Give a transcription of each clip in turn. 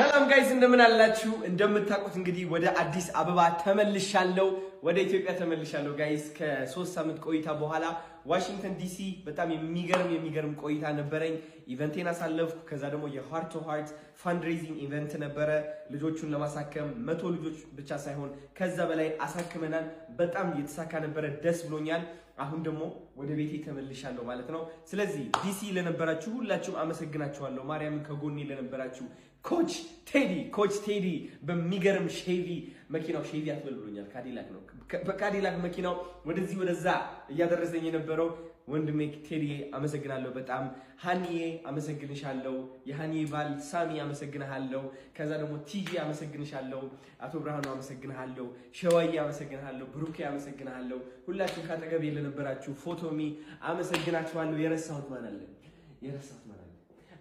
ሰላም guys፣ እንደምን አላችሁ? እንደምታውቁት እንግዲህ ወደ አዲስ አበባ ተመልሻለሁ፣ ወደ ኢትዮጵያ ተመልሻለሁ guys። ከ3 ሳምንት ቆይታ በኋላ ዋሽንግተን ዲሲ በጣም የሚገርም የሚገርም ቆይታ ነበረኝ። Event ኤን አሳለፍኩ። ከዛ ደግሞ የ Heart to Heart fundraising event ነበረ። ልጆቹን ለማሳከም፣ 100 ልጆች ብቻ ሳይሆን ከዛ በላይ አሳክመናል። በጣም የተሳካ ነበረ። ደስ ብሎኛል። አሁን ደግሞ ወደ ቤቴ ተመልሻለሁ ማለት ነው። ስለዚህ ዲሲ ለነበራችሁ ሁላችሁም አመሰግናችኋለሁ። ማርያምን ከጎኔ ለነበራችሁ፣ coach ቴዲ፣ coach ቴዲ በሚገርም ሼቪ መኪናው፣ ሼቪ አትበል ብሎኛል፣ ካዲላክ ነው። በካዲላክ መኪናው ወደዚህ ወደዛ እያደረሰኝ የነበረው ወንድሜ ቴዲ አመሰግናለሁ በጣም። ሀኒዬ አመሰግንሻለሁ። የሀኒዬ ባል ሳሚ አመሰግንሃለሁ። ከዛ ደግሞ ቲጂ አመሰግንሻለሁ። አቶ ብርሃኑ አመሰግንሃለሁ። ሸዋዬ አመሰግንሃለሁ። ብሩኬ አመሰግንሃለሁ። ሁላችሁም ካጠገቤ ለነበራችሁ፣ ፎቶሚ አመሰግናችኋለሁ። የረሳሁት ማን አለ? የረሳሁት ማን አለ?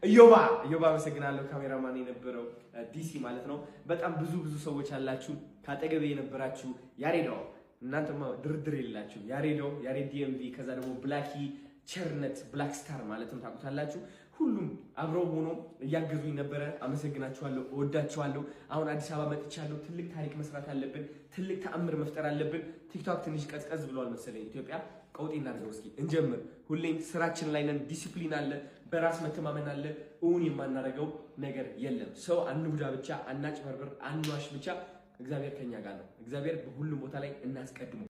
እዮባ፣ እዮባ አመሰግናለሁ። ካሜራማን የነበረው ዲሲ ማለት ነው። በጣም ብዙ ብዙ ሰዎች አላችሁ ካጠገቤ የነበራችሁ። ያሬዶ፣ እናንተማ ድርድር የሌላችሁ ያሬዶ፣ ያሬድ ዲኤምቪ፣ ከዛ ደግሞ ብላኪ ቸርነት፣ ብላክ ስታር ማለትም ታውቁታላችሁ። ሁሉም አብረው ሆኖ እያገዙኝ ነበረ። አመሰግናችኋለሁ፣ እወዳችኋለሁ። አሁን አዲስ አበባ መጥቻለሁ። ትልቅ ታሪክ መስራት አለብን። ትልቅ ተአምር መፍጠር አለብን። ቲክቶክ ትንሽ ቀዝቀዝ ብሏል መሰለኝ ኢትዮጵያ። ቀውጤ እናድርገው እስኪ፣ እንጀምር። ሁሌም ስራችን ላይ ነን። ዲሲፕሊን አለ፣ በራስ መተማመን አለ። እውን የማናደርገው ነገር የለም። ሰው አንጉዳ ብቻ፣ አናጭበርብር፣ አንዋሽ ብቻ። እግዚአብሔር ከኛ ጋር ነው። እግዚአብሔር በሁሉም ቦታ ላይ እናስቀድመው።